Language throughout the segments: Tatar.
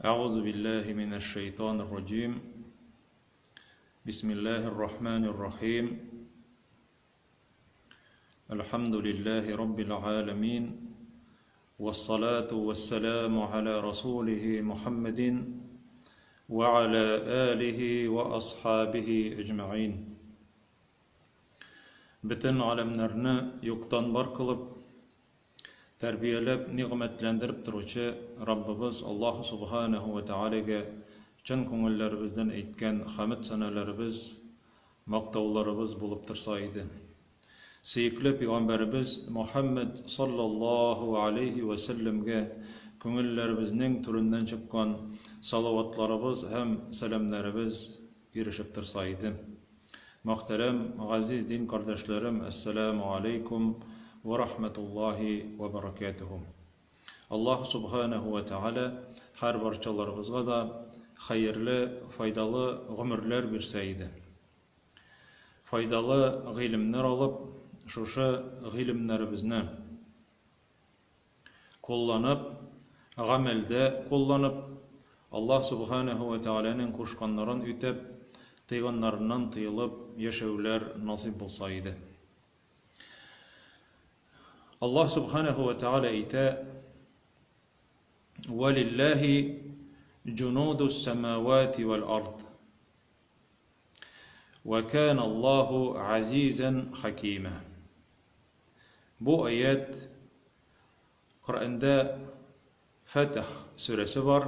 أعوذ بالله من الشيطان الرجيم بسم الله الرحمن الرحيم الحمد لله رب العالمين والصلاة والسلام على رسوله محمد وعلى آله وأصحابه أجمعين Бөтен галәмнәрне юктан бар кылып, тәрбияләп, нигъмәтләндереп торучы Раббыбыз Аллаһу Субханәһү вә Тәгаләгә чын күңелләребездән әйткән хәмед-сәналәребез, мактауларыбыз булып торса иде. Сөекле пигамбәребез Мөхәммәд саллаллаһу алейһи вә сәлләмгә күңелләребезнең түреннән чыккан салаватларыбыз һәм сәламнәребез ирешеп торса иде. Мөхтәрәм, газиз дин кардәшләрем, әссәләмү алейкум вә рахмәтуллаһи вә бәрәкәтүһү. Аллаһ Субханәһү вә Тәгалә һәр барчаларыбызга да хәерле, файдалы гомерләр бирсә иде. Файдалы гыйлемнәр алып, шушы гыйлемнәребезне кулланып, гамәлдә кулланып, Аллаһ Сүбхәнәһү вә Тәгаләнең кушканнарын үтәп, тыйганнарыннан тыелып яшәүләр насыйп булса иде. Аллаһ Сүбхәнәһү вә Тәгалә әйтә, Вәлилләһи җунудус сәмавати вәл ард. Вә кана Аллаһу азизан хакима. Бу аять Коръәндә Фәтх сүрәсе бар,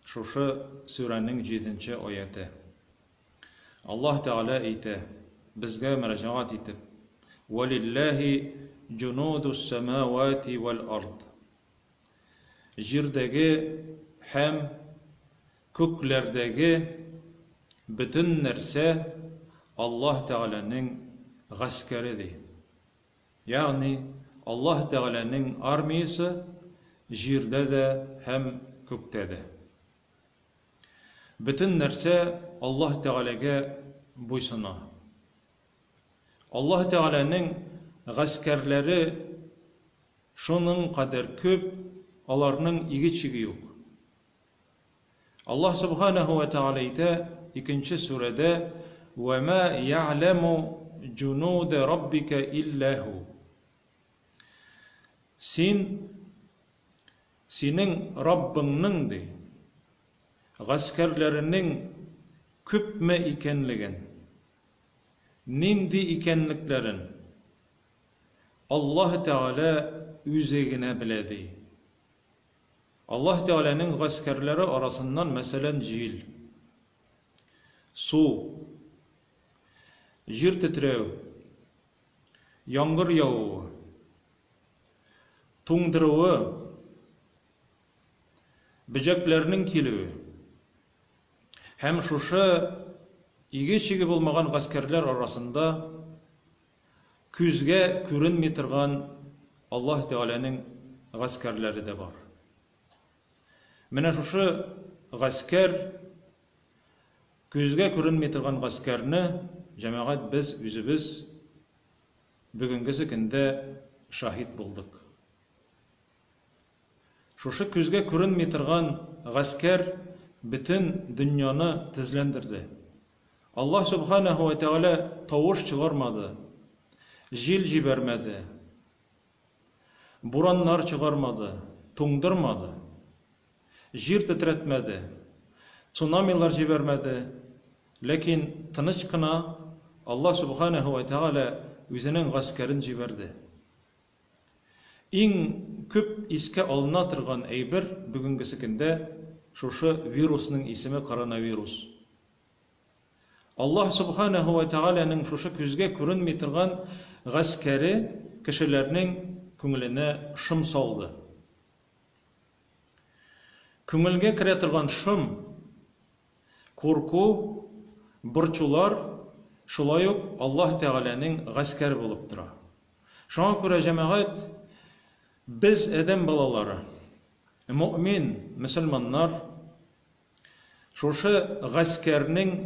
шушы сүрәнең җиденче аяте. Аллаһ Тәгалә әйтә, безгә мөрәҗәгать итеп, Вәлилләһи җунудус сәмавати вәл ард. Җирдәге һәм күкләрдәге бөтен нәрсә Аллаһ Тәгаләнең гаскәре, ди. Ягъни Аллаһ Тәгаләнең армиясе җирдә дә һәм күктә дә. Бөтен нәрсә Аллаһ Тәгаләгә буйсына. Аллаһ Тәгаләнең гаскәрләре шуның кадәр күп, аларның иге-чиге юк. Аллаһ Субханаһу ва Тәгалә әйтә икенче сүрәдә, Вә мә я'ләму җунуда раббика илля һу. Син синең Раббыңның ди, гаскәрләренең күпме икәнлеген, нинди икәнлекләрен Аллаһ Тәгалә үзе генә белә ди. Аллаһ Тәгаләнең гаскәрләре арасыннан, мәсәлән, җил, су, җир тетрәү, яңгыр явуы, туңдыруы, бөҗәкләрнең килүе һәм шушы иге-чиге булмаган гаскәрләр арасында Күзгә күренми торган Аллаһ Тәгаләнең гаскәрләре дә бар. Менә шушы гаскәр, күзгә күренми торган гаскәрне, җәмәгать, без үзебез бүгенгесе көндә шаһит булдык. Шушы күзгә күренми торган гаскәр бөтен дөньяны тезләндерде. Аллаһ Сүбхәнәһү вә Тәгалә тавыш чыгармады, җил җибәрмәде, бураннар чыгармады, туңдырмады, җир тетрәтмәде, цунамилар җибәрмәде, ләкин тыныч кына Аллаһ Сүбхәнәһү вә Тәгалә үзенең гаскәрен җибәрде. Иң күп искә алына торган әйбер бүгенгесе көндә шушы вирусның исеме коронавирус. Аллаһ Субханаһу ва Тәгаләнең шушы күзгә күренми торган гаскәре кешеләрнең күңеленә шом салды. Күңелгә керә торган шом, курку, борчулар шулай ук Аллаһ Тәгаләнең гаскәре булып тора. Шуңа күрә, җәмәгать, без адәм балалары, мөэмин, мөселманнар, шушы гаскәрнең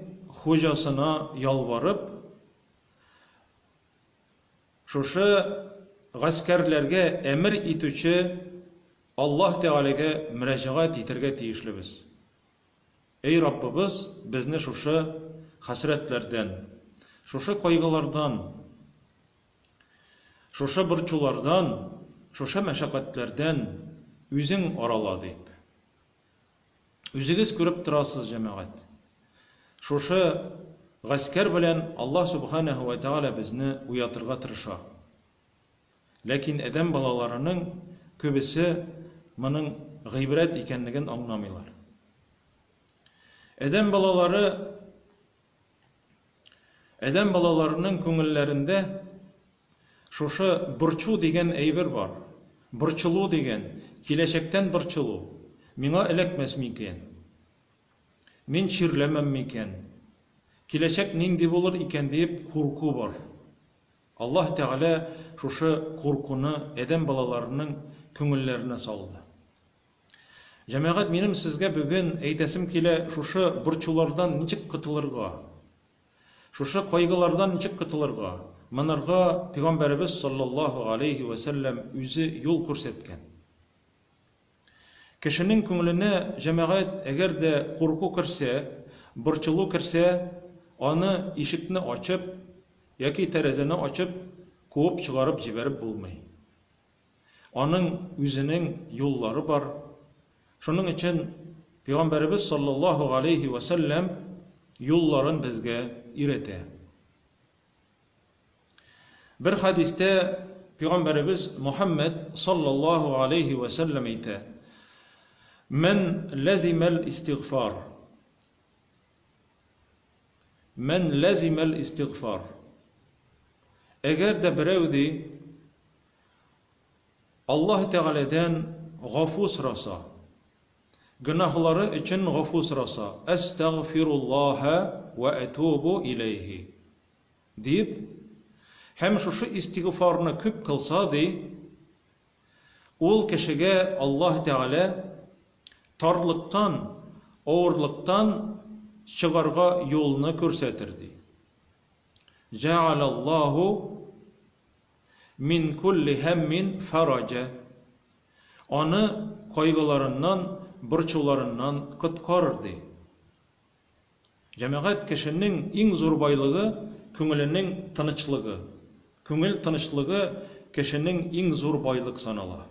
хуҗасына ялварып, шушы гаскәрләргә әмер итүче Аллаһ Тәгаләгә мөрәҗәгать итәргә тиешлебез. Әй Раббыбыз, безне шушы хәсрәтләрдән, шушы кайгылардан, шушы борчулардан, шушы мәшәкатьләрдән үзең арала, дип. Үзегез күреп торасыз, җәмәгать. Шушы гаскәр белән Аллаһ Субханаһу ва Тааля безне уятырга тырыша. Ләкин адәм балаларының күбесе моның гыйбрәт икәнлеген аңламыйлар. Адәм балалары Адәм балаларының күңелләрендә шушы борчу дигән әйбер бар. Борчылу дигән, киләчәктән борчылу. Миңа эләкмәс микән? Мин чирләмәм микән? Киләчәк нинди булыр икән диеп курку бар. Аллаһ Тәгалә шушы куркуны адәм балаларының күңелләренә салды. Җәмәгать, минем сезгә бүген әйтәсем килә, шушы борчулардан ничек котылырга? Шушы кайгылардан ничек котылырга? Монарга Пәйгамбәребез саллаллаһу алейһи вә сәлләм үзе юл күрсәткән. Кешенең күңеленә, җәмәгать, әгәр дә курку керсә, борчылу керсә, аны ишекне ачып яки тәрәзәне ачып куып чыгарып җибәреп булмый. Аның үзенең юллары бар. Шуның өчен Пәйгамбәребез саллаллаһу галәйһи вә сәлләм юлларын безгә өйрәтә. Бер хәдистә Пәйгамбәребез Мухаммад саллаллаһу галәйһи вә сәлләм әйтә: Мән ләзимәл истигъфар. Мән ләзимәл истигъфар. Әгәр дә берәү ди, Аллаһ Тәгаләдән гафу сораса, гөнаһлары өчен гафу сораса, әстәгъфируллаһа вә әтубу иләйһи дип, һәм шушы истигъфарны күп кылса, ди, ул кешегә Аллаһ Тәгалә тарлыктан, авырлыктан чыгарга юлны күрсәтер, ди. Җәгаләллаһу мин кулли һәммин фараҗа. Аны кайгыларыннан, борчуларыннан коткарыр, ди. Җәмәгать, кешенең иң зур байлыгы, күңеленең тынычлыгы. Күңел тынычлыгы кешенең иң зур байлык санала.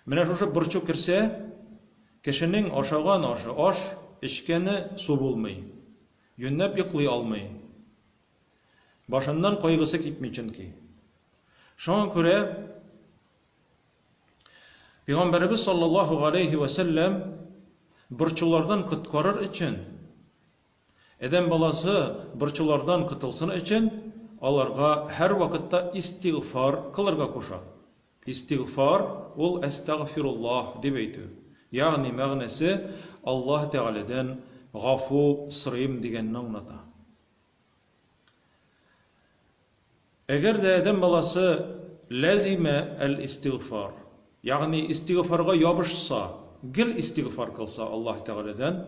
Менә шушы борчу керсә, кешенең ашаган ашы аш, эчкәне су булмый. Юньләп йоклый алмый. Башыннан кайгысы китми чөнки. Шуңа күрә Пәйгамбәребез саллаллаһу галәйһи вә сәлләм борчулардан коткарыр өчен, адәм баласы борчулардан котылсын өчен, аларга һәрвакытта истигъфар кылырга куша. Истигъфар ул әстәгъфируллаһ дип әйтү. Ягъни мәгънәсе Аллаһ Тәгаләдән гафу сорыйм дигәнне аңлата. Әгәр дә адәм баласы ләзимә әл-истигъфар, ягъни истигъфарга ябышса, гел истигъфар кылса Аллаһ Тәгаләдән,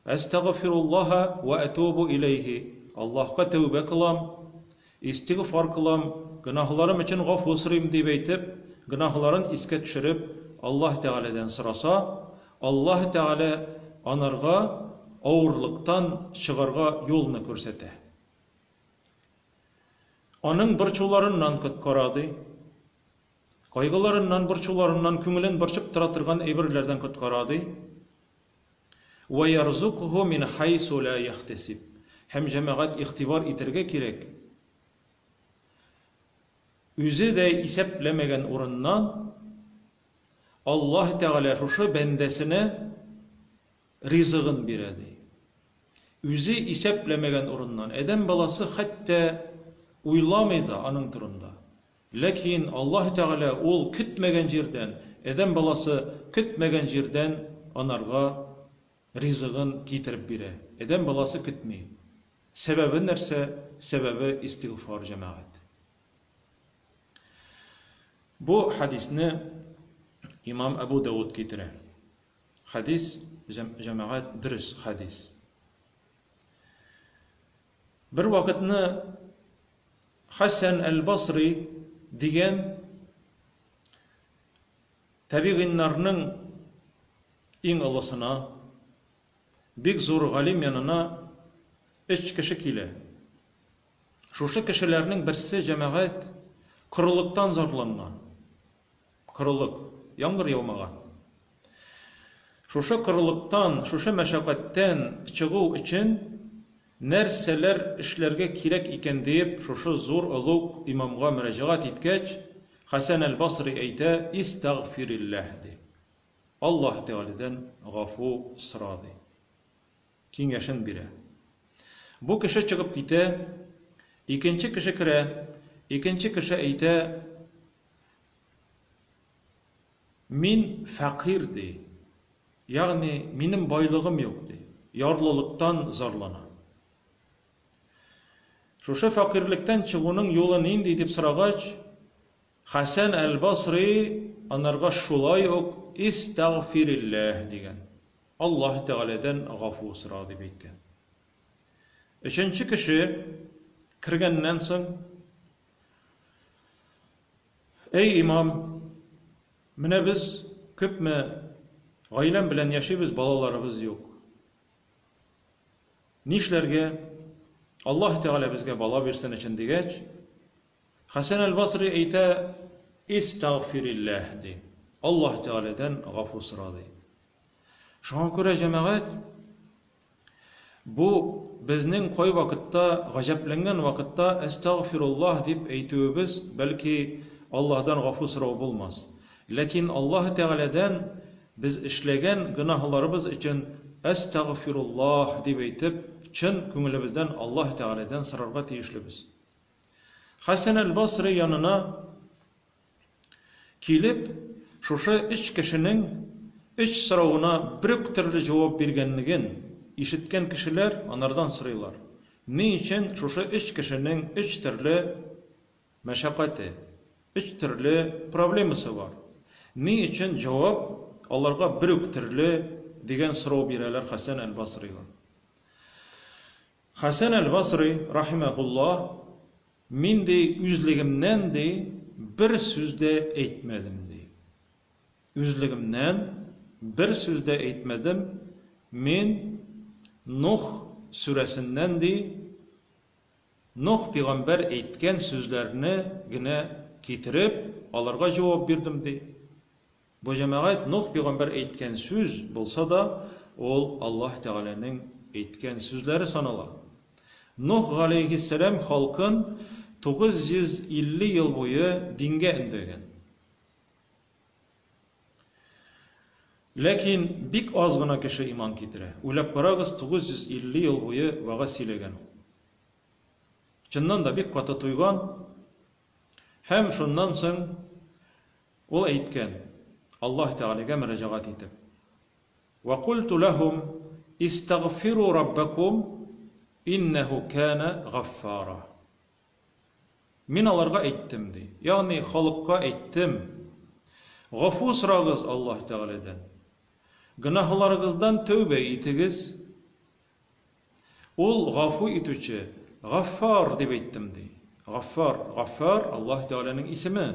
Әстәгъфируллаһа вә әтүбу иләйһи, Аллаһка тәүбә кылам, истигъфар кылам, гөнаһларым өчен гафу сорыйм дип әйтеп, гөнаһларын искә төшереп, Аллаһ Тәгаләдән сораса, Аллаһ Тәгалә анарга авырлыктан чыгарга юлны күрсәтә. Аның борчуларыннан коткара, ди. Кайгыларыннан, борчуларыннан, күңелен борчып тора торган әйберләрдән коткара, ди. Вә ярзукһу мин хайсу ла яхтәсиб. Һәм җәмәгать игътибар итәргә кирәк. Үзе дә исәпләмәгән урыннан Аллаһ Тәгалә шушы бәндәсенә ризыгын бирә, ди. Үзе исәпләмәгән урыннан. Адәм баласы хәтта уйламый да аның турында. Ләкин Аллаһ Тәгалә ул көтмәгән җирдән, адәм баласы көтмәгән җирдән анарга ризыгын китереп бирә. Адәм баласы көтми. Сәбәбе нәрсә? Сәбәбе истигъфар, җәмәгать. Бу хәдисне имам Әбу Дауд китерә. Хәдис, җәмәгать, дөрес хәдис. Бер вакытны Хәсән әл-Басри дигән табигыйннарның иң олысына, Бик зур галим янына өч кеше килә. Шушы кешеләрнең берсе, җәмәгать, корылыктан зарланган. Корылык, яңгыр яумаган. Шушы корылыктан, шушы мәшәкатьтән чыгу өчен нәрсәләр эшләргә кирәк икән диеп, шушы зур олуг имамга мөрәҗәгать иткәч, Хәсән әл-Басри әйтә, Истәгъфирилләһ, ди. Аллаһ Тәгаләдән гафу сора, ди. Киңәшен бирә. Бу кеше чыгып китә, икенче кеше керә, икенче кеше әйтә, Мин фәкыйрь, ди. Ягъни минем байлыгым юк, ди. Ярлылыктан зарлана. Шушы фәкыйрьлектән чыгуның юлы нинди дип сорагач, Хәсән әл-Басри анарга шулай ук Истәгъфирилләһ дигән. Аллаһ Тәгаләдән гафу сора дип әйткән. Өченче кеше кергәннән соң, Әй имам, менә без күпме гаиләм белән яшибез, балаларыбыз юк. Нишләргә? Аллаһ Тәгалә безгә бала бирсен өчен дигәч, Хәсән әл-Басри әйтә, Истәгъфирилләһ ди. Аллаһ Тәгаләдән гафу сора ди. Шуңа күрә, җәмәгать, бу безнең кайвакытта гаҗәпләнгән вакытта әстәгъфируллаһ дип әйтүебез, бәлки, Аллаһдан гафу сорау булмас. Ләкин Аллаһ Тәгаләдән без эшләгән гөнаһларыбыз өчен әстәгъфируллаһ дип әйтеп, чын күңелебездән Аллаһ Тәгаләдән сорарга тиешлебез. Хәсән әл-Басри янына килеп, шушы өч кешенең өч соравына бер үк төрле җавап биргәнлеген ишеткән кешеләр анардан сорыйлар, Ни өчен шушы өч кешенең өч төрле мәшәкате, өч төрле проблемасы бар? Ни өчен җавап аларга бер үк төрле дигән сорау бирәләр Хәсән әл-Басрига. Хәсән әл-Басри, рахимәһуллаһ, Мин, ди, үзлегемнән, ди, бер сүз дә әйтмәдем, ди. Үзлегемнән бер сүз дә әйтмәдем, мин Нух сүрәсеннән, ди, Нух пигамбәр әйткән сүзләрне генә китереп, аларга җавап бирдем, ди. Бу, җәмәгать, Нух пигамбәр әйткән сүз булса да, ул Аллаһ Тәгаләнең әйткән сүзләре санала. Нух галәйһиссәлам халкын 950 ел буе дингә өндәгән. Ләкин бик аз гына кеше иман китерә. Уйлап карагыз, 950 ел буе вәгазь сөйләгән ул. Чыннан да бик каты туйган һәм шуннан соң Ул әйткән, Аллаһ Тәгаләгә мөрәҗәгать итеп, Вә культу ләһум истәгъфиру раббәкум иннәһу кәнә гаффара. Мин аларга әйттем, ди, ягъни халыкка әйттем, гафу сорагыз Аллаһ Тәгаләдән, гөнаһларыгыздан тәүбә итегез, Ул гафу итүче, Гаффар дип әйттем, ди. Гаффар, Гаффар, Аллаһ Тәгаләнең исеме.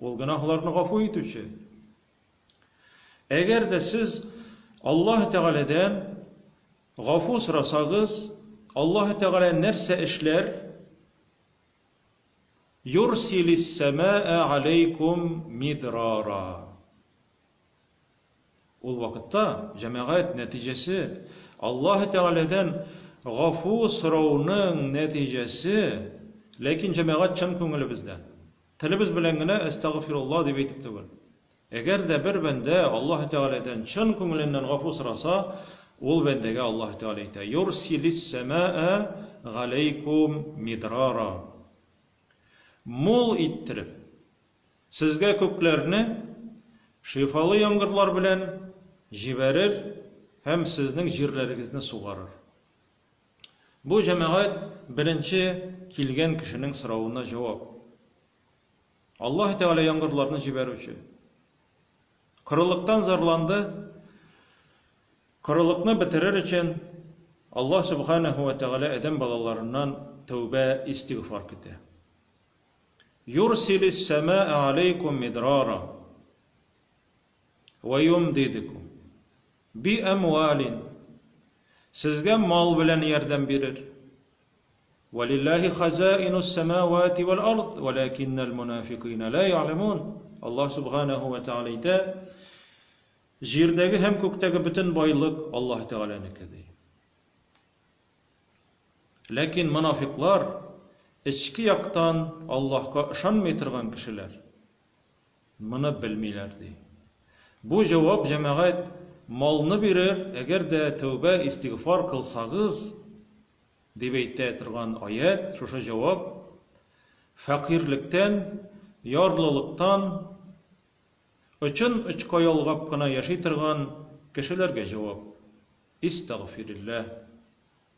Ул гөнаһларны гафу итүче. Әгәр дә сез Аллаһ Тәгаләдән гафу сорасагыз, Аллаһ Тәгалә нәрсә эшләр? Юрсилис сәмаа алейкум мидрара. Ул вакытта, җәмәгать, нәтиҗәсе, Аллаһы Тәгаләдән гафу сорауның нәтиҗәсе, ләкин, җәмәгать, чын күңелебездән, телебез белән генә әстәгъфируллаһ дип әйтеп түгел. Әгәр дә бер бәндә Аллаһы Тәгаләдән чын күңеленнән гафу сораса, ул бәндәгә Аллаһы Тәгалә әйтә, Юрсилис сәмаа галәйкум мидрара. Мул иттереп, Сезгә күкләрне шифалы яңгырлар белән җибәрер һәм сезнең җирләрегезне сугарыр. Бу, җәмәгать, беренче килгән кешенең соравына җавап. Аллаһ Тәгалә яңгырларны җибәрүче. Корылыктан зарланды. Корылыкны бетерер өчен Аллаһ Сүбхәнәһү вә Тәгалә адәм балаларыннан тәүбә, истигъфар көтә. Юрсилис сәмаә алейкум мидрара вә юмдидкум би әмвалин. Сезгә мал белән ярдәм бирер. Вәлилләһи хазаинус самавати вәл ард, вәләкиннәл мунафикыйна ла я'ламун. Аллаһ субханаһу ва тааля әйтә, Җирдәге һәм күктәге бөтен байлык Аллаһ Тәгаләнеке, ди. Ләкин монафиклар, эчке яктан Аллаһка ышанмый торган кешеләр, моны белмиләр, ди. Бу җавап, җәмәгать, малны бирер, әгәр дә тәүбә, истигъфар кылсагыз, дип әйтә торган аять, шушы җавап, фәкыйрьлектән, ярлылыктан очын-очка ялгап кына яши торган кешеләргә җавап. Истәгъфирилләһ.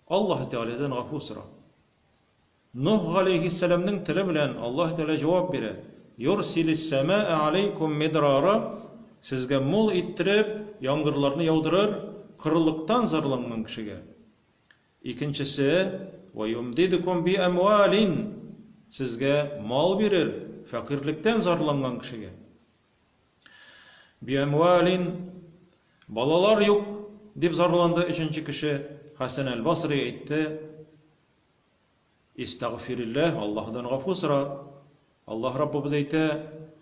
Аллаһы Тәгаләдән гафу сора. Нуһ галәйһиссәламнең теле белән Аллаһ Тәгалә җавап бирә, Юрсилиссәмәә аләйкум мидрара, сезгә мул иттереп яңгырларны яудырыр, корылыктан зарланган кешегә. Икенчесе, Вә юмдидкум би әмвалин, сезгә мал бирер, фәкыйрьлектән зарланган кешегә. Би әмвалин, балалар юк, дип зарланды өченче кеше. Хәсән әл-Басри әйтте, Истәгъфирилләһ, Аллаһыдан гафу сора. Аллаһ Раббыбыз әйтә,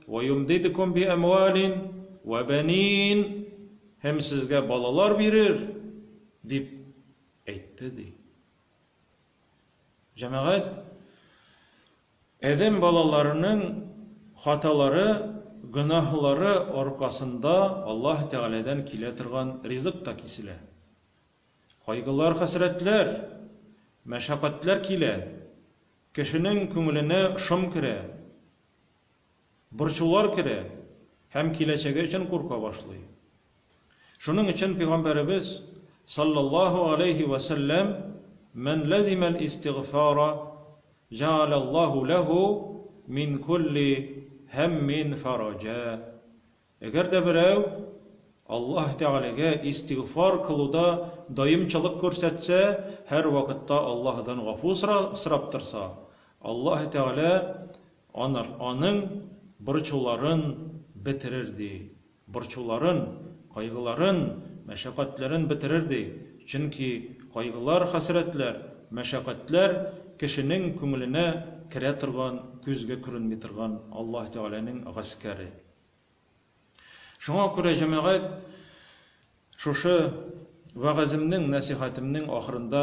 Вә юмдидкум би әмвалин вә бәнин, һәм сезгә балалар бирер, дип әйтте, ди. Җәмәгать, адәм балаларының хаталары, гөнаһлары аркасында Аллаһ Тәгаләдән килә торган ризык та киселә. Кайгылар, хәсрәтләр, мәшәкатьләр килә, кешенең күңеленә шом керә, борчулар керә һәм киләчәге өчен курка башлый. Шуның өчен Пәйгамбәребез саллаллаһу алейһи вә сәлләм, Мән ләзимәл истигъфара, җәгаләллаһу ләһу мин кулли һәммин фараҗа. Әгәр дә берәү Аллаһ Тәгаләгә истигъфар кылуда даимчылык күрсәтсә, һәрвакытта Аллаһыдан гафу сорап торса, Аллаһ Тәгалә аның борчуларын бетерер, ди. Борчуларын, кайгыларын, мәшәкатьләрен бетерер, ди. Чөнки кайгылар, хәсрәтләр, мәшәкатьләр кешенең күңеленә керә торган, күзгә күренми торган Аллаһ Тәгаләнең гаскәре. Шуңа күрә, җәмәгать, шушы вәгаземнең, нәсыйхәтемнең ахырында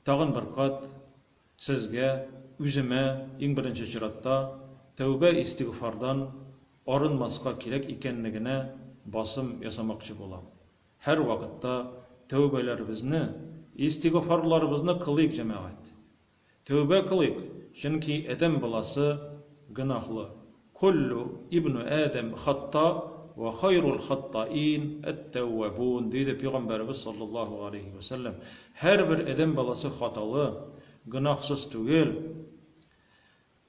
тагын бер кат сезгә, үземә, иң беренче чиратта, тәүбә-истигъфардан арынмаска кирәк икәнлегенә басым ясамакчы булам. Һәрвакытта тәүбәләребезне, истигъфарларыбызны кылыйк, җәмәгать. Тәүбә кылыйк, чөнки адәм баласы гөнаһлы. Куллу ибну Адәм хатта вә хайрул хаттаин әт-тәүвәбун, диде пәйгамбәребез саллаллаһу галәйһи вә сәлләм. Һәрбер адәм баласы хаталы, гөнаһсыз түгел.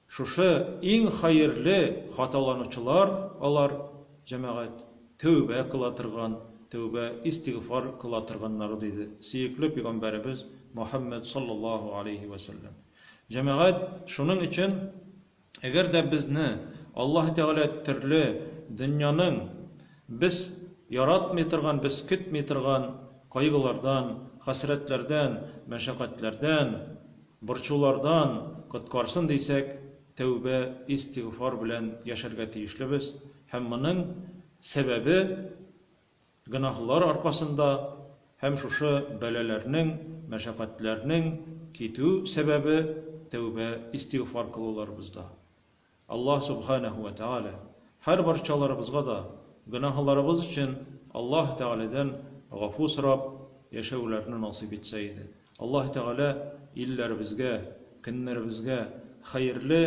Шушы иң хәерле хаталанучылар алар, җәмәгать, тәүбә кыла торган, тәүбә, истигъфар кыла торганнары, диде сөекле пәйгамбәребез Мөхәммәд саллаллаһу галәйһи вә сәлләм. Җәмәгать, шуның өчен Әгәр дә безне Аллаһ Тәгалә төрле дөньяның без яратмый торган, без көтми торган кайгылардан, хәсрәтләрдән, мәшәкатьләрдән, борчулардан коткарсын дисәк, тәүбә, истигъфар белән яшәргә тиешлебез һәм моның сәбәбе, Гөнаһлар аркасында һәм шушы бәлаләрнең, мәшәкатьләрнең китү сәбәбе тәүбә, истигъфар кылуларыбызда. Аллаһ Сүбхәнәһү вә Тәгалә һәр барчаларыбызга да гөнаһларыбыз өчен Аллаһ Тәгаләдән гафу сорап яшәүләрне насыйп итсә иде. Аллаһ Тәгалә илләребезгә, көннәребезгә хәерле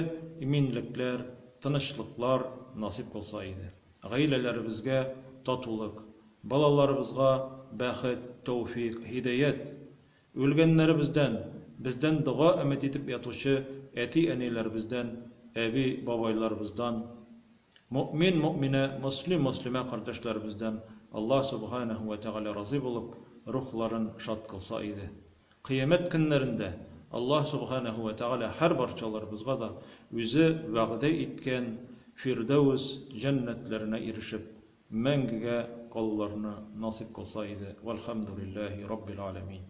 иминлекләр, тынычлыклар насыйп кылса иде. Гаиләләребезгә татулык, балаларыбызга бәхет, тәүфыйк, һидаять, үлгәннәребездән, бездән дога өмет итеп ятучы әти-әниләребездән, әби-бабайларыбыздан, мөэмин-мөэминә, мөслим-мөслимә кардәшләребездән Аллаһ Сүбхәнәһү вә Тәгалә разый булып, рухларын шат кылса иде. Кыямәт көннәрендә Аллаһ Сүбхәнәһү вә Тәгалә һәр барчаларыбызга да Үзе вәгъдә иткән Фирдәүс җәннәтләренә ирешеп, мәңгегә калуларны насыйп кылса иде. Вәлхәмдүлилләһи раббил галәмин.